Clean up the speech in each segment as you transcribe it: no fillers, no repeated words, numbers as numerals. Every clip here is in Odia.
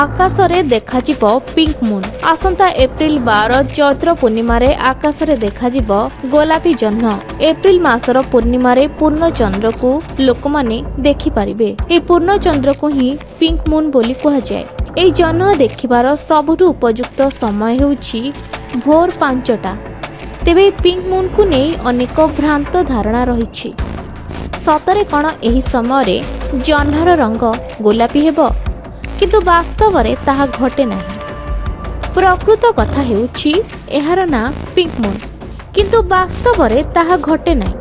ଆକାଶରେ ଦେଖାଯିବ ପିଙ୍କ ମୁନ୍। ଆସନ୍ତା ଏପ୍ରିଲ 12 ଚୈତ୍ର ପୂର୍ଣ୍ଣିମାରେ ଆକାଶରେ ଦେଖାଯିବ ଗୋଲାପୀ ଜହ୍ନ। ଏପ୍ରିଲ ମାସର ପୂର୍ଣ୍ଣିମାରେ ପୂର୍ଣ୍ଣଚନ୍ଦ୍ରକୁ ଲୋକମାନେ ଦେଖିପାରିବେ। ଏହି ପୂର୍ଣ୍ଣଚନ୍ଦ୍ରକୁ ହିଁ ପିଙ୍କ ମୁନ୍ ବୋଲି କୁହାଯାଏ। ଏହି ଜହ୍ନ ଦେଖିବାର ସବୁଠୁ ଉପଯୁକ୍ତ ସମୟ ହେଉଛି ଭୋର 5ଟା। ତେବେ ଏହି ପିଙ୍କ ମୁନ୍କୁ ନେଇ ଅନେକ ଭ୍ରାନ୍ତ ଧାରଣା ରହିଛି। ସତରେ କ'ଣ ଏହି ସମୟରେ ଜହ୍ନର ରଙ୍ଗ ଗୋଲାପୀ ହେବ? କିନ୍ତୁ ବାସ୍ତବରେ ତାହା ଘଟେ ନାହିଁ। ପ୍ରକୃତ କଥା ହେଉଛି, ଏହାର ନାଁ ପିଙ୍କ ମୁନ୍, କିନ୍ତୁ ବାସ୍ତବରେ ତାହା ଘଟେ ନାହିଁ।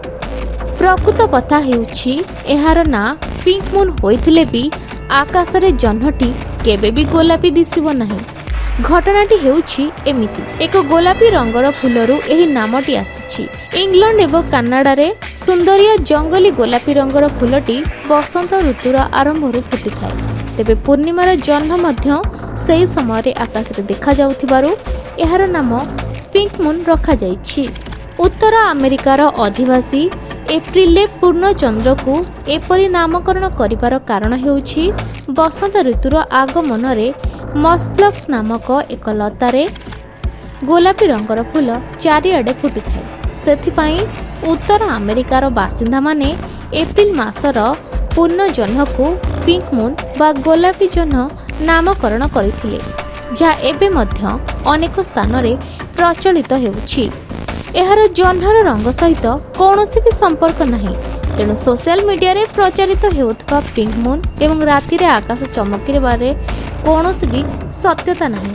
ପ୍ରକୃତ କଥା ହେଉଛି, ଏହାର ନାଁ ପିଙ୍କ ମୁନ୍ ହୋଇଥିଲେ ବି ଆକାଶରେ ଜହ୍ନଟି କେବେ ବି ଗୋଲାପୀ ଦିଶିବ ନାହିଁ। ଘଟଣାଟି ହେଉଛି ଏମିତି। ଏକ ଗୋଲାପୀ ରଙ୍ଗର ଫୁଲରୁ ଏହି ନାମଟି ଆସିଛି। ଇଂଲଣ୍ଡ ଏବଂ କାନାଡାରେ ସୁନ୍ଦରିଆ ଜଙ୍ଗଲୀ ଗୋଲାପୀ ରଙ୍ଗର ଫୁଲଟି ବସନ୍ତ ଋତୁର ଆରମ୍ଭରୁ ଫୁଟିଥାଏ। ତେବେ ପୂର୍ଣ୍ଣିମାର ଜହ୍ନ ମଧ୍ୟ ସେହି ସମୟରେ ଆକାଶରେ ଦେଖାଯାଉଥିବାରୁ ଏହାର ନାମ ପିଙ୍କ ମୁନ୍ ରଖାଯାଇଛି। ଉତ୍ତର ଆମେରିକାର ଅଧିବାସୀ ଏପ୍ରିଲରେ ପୂର୍ଣ୍ଣଚନ୍ଦ୍ରକୁ ଏପରି ନାମକରଣ କରିବାର କାରଣ ହେଉଛି, ବସନ୍ତ ଋତୁର ଆଗମନରେ ମସ୍ଫ୍ଲକ୍ସ ନାମକ ଏକ ଲତାରେ ଗୋଲାପୀ ରଙ୍ଗର ଫୁଲ ଚାରିଆଡ଼େ ଫୁଟିଥାଏ। ସେଥିପାଇଁ ଉତ୍ତର ଆମେରିକାର ବାସିନ୍ଦାମାନେ ଏପ୍ରିଲ ମାସର ପୂର୍ଣ୍ଣ ଜହ୍ନକୁ ପିଙ୍କ ମୁନ୍ ବା ଗୋଲାପୀ ଜହ୍ନ ନାମକରଣ କରିଥିଲେ, ଯାହା ଏବେ ମଧ୍ୟ ଅନେକ ସ୍ଥାନରେ ପ୍ରଚଳିତ ହେଉଛି। ଏହାର ଜହ୍ନର ରଙ୍ଗ ସହିତ କୌଣସି ବି ସମ୍ପର୍କ ନାହିଁ। ତେଣୁ ସୋସିଆଲ ମିଡିଆରେ ପ୍ରଚାରିତ ହେଉଥିବା ପିଙ୍କ ମୁନ୍ ଏବଂ ରାତିରେ ଆକାଶ ଚମକିବାରେ କୌଣସି ବି ସତ୍ୟତା ନାହିଁ।